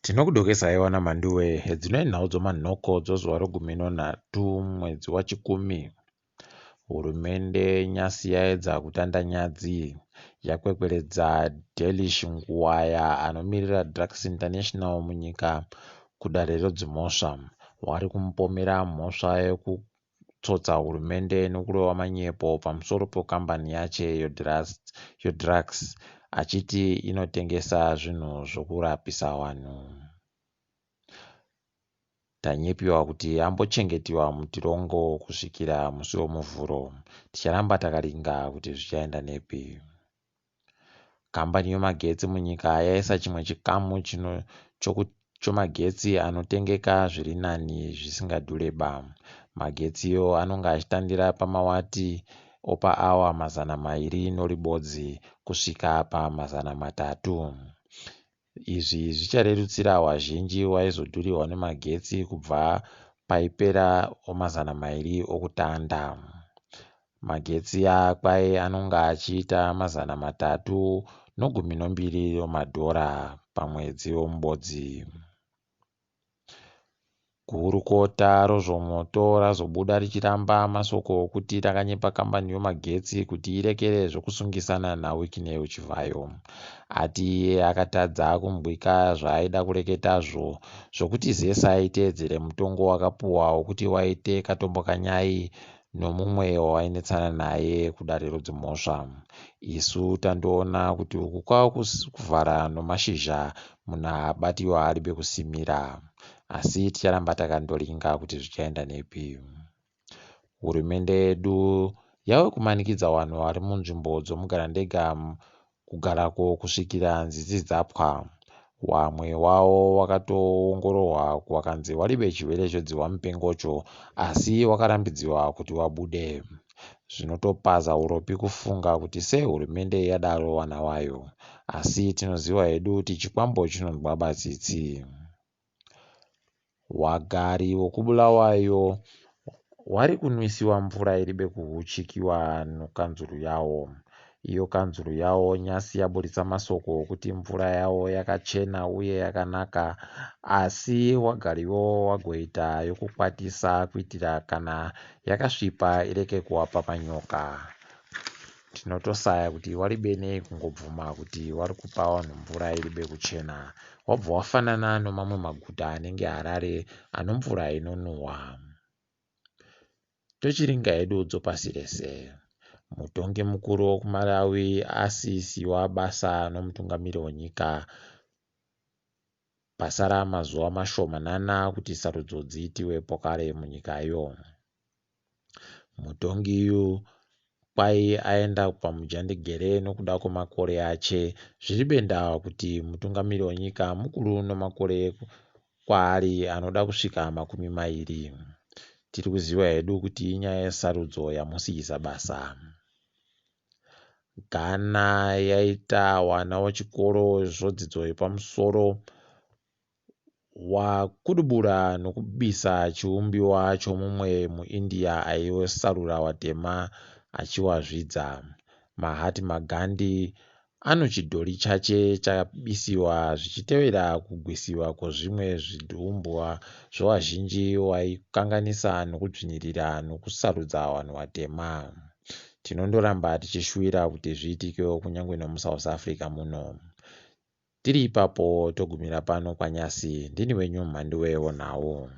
Tinokudokesai wana Mhanduwe hedzinoi nhau dzomanhoko dzozuva rogumi nonhatu mwedzi waChikumi. Hurumende nyasi yaedza kutanda nyadzi. Yakwekweredza Delish Nguwaya anomirira Drugs International munyika kudare redzimhosva. Vari kumupomera mhosva yekutsotsa hurumende nokureva manyepo pamusoro pekambani yache yeDrugs achiti inotengesa zvinhu zvokurapisa vanhu. Tanyepiwa kuti ambochengetiwa mutirongo kusvikira musi weMuvhuro. Ticharamba takaringa kuti zvichaenda nepi. Kambani yemagetsi munyika yaisa chimwe chikamu chemagetsi anotengeka zviri nani zvisingadhureba. Magetsiwo anonge achitandira pamawati opa awa 200 kusvika pa300. Izvi zvicharerutsira vazhinji vaizodhurirwa nemagetsi kubva paipera 200 okutanda. Magetsi aya anonge achiita 312 emadhora pamwedzi womubodzi. Gurukota rezvomoto razobuda richiramba masoko okuti rakanyepa kambani yemagetsi kuti irekere zvokusungisana naWicknell Chivhayo. Ati iye akatadza kumbwika zvaaida kureketazvo zvokuti ZESA iteedzere mutongo wakapuwa wokuti waite katombo kanyai nomumwe wawainetsana naye kudare redzimhosva. Isu tandoona kuti uku kwava kuvhara nomashizha munhu abatiwa ari pekusimira. Asi ticharamba takandoringa kuti zvichaenda nepi. Hurumende yedu yave kumanikidza vanhu vari munzvimbo dzomugarandega kugarako kusvikira nzizi dzapwa. Wamwe wavo wakatoongororwa wakanzi waribe chirwere chodzihwa mupengocho asi wakarambidziwa kuti wabude. Zvinotopaza uropi kufunga kuti sei hurumende yadaro wana wayo. Asi tinoziva hedu kuti chikwambo chinonzwa batsitsi. Wagari wokuBulawayo wari kunwisiwa mvura iribe kuuchikiwa nokanzuru yawo. Iyo kanzuru yawo nyasi yaburitsa masoko okuti mvura yawo yakachena uye yakanaka asi wagariwo wagoita yokukwatisa kuitira kana yakasvipa ireke kuwapa manyoka. Tinotosaya kuti waribe nei kungobvuma kuti wari kupa wanhu mvura iribe kuchena wabva wafanana nomamwe maguta anenge Harare anomvura inonhuhwa. Tochiringa hedu dzopasi rese. Mutongi mukuru wekuMalawi asiisiwa basa nomutungamiri wenyika. Pasara mazuva mashomanana kuti sarudzo dziitiwe pokare munyikayo. Mutongi uyu kwai aenda pamudyandigere nokuda kwemakore ache. Zviri bendawa kuti mutungamiri wenyika mukuru nomakore kwaari anoda kusvika 20. Tiri kuziva hedu kuti inyaya yesarudzo yamusiyisa basa. Ghana yaita wana wechikoro zvodzidzo yepamusoro wakudubura nokubisa chiumbiwa chomumwe muIndia aisarura watema achiwazvidza. Mahatma Gandhi ano chidhori chache chabisiwa zvichitevera kugwisiwa kwezvimwe zviumbwa zvevazhinji waikanganisa nokudzvinyirira nokusarudza vanhu vatema. Tinondoramba tichishuwira kuti zviitikewo kunyange nomuSouth Africa muno. Tiri ipapo togumira pano kwanyasi. Ndini wenyu Mhanduwe wenhau.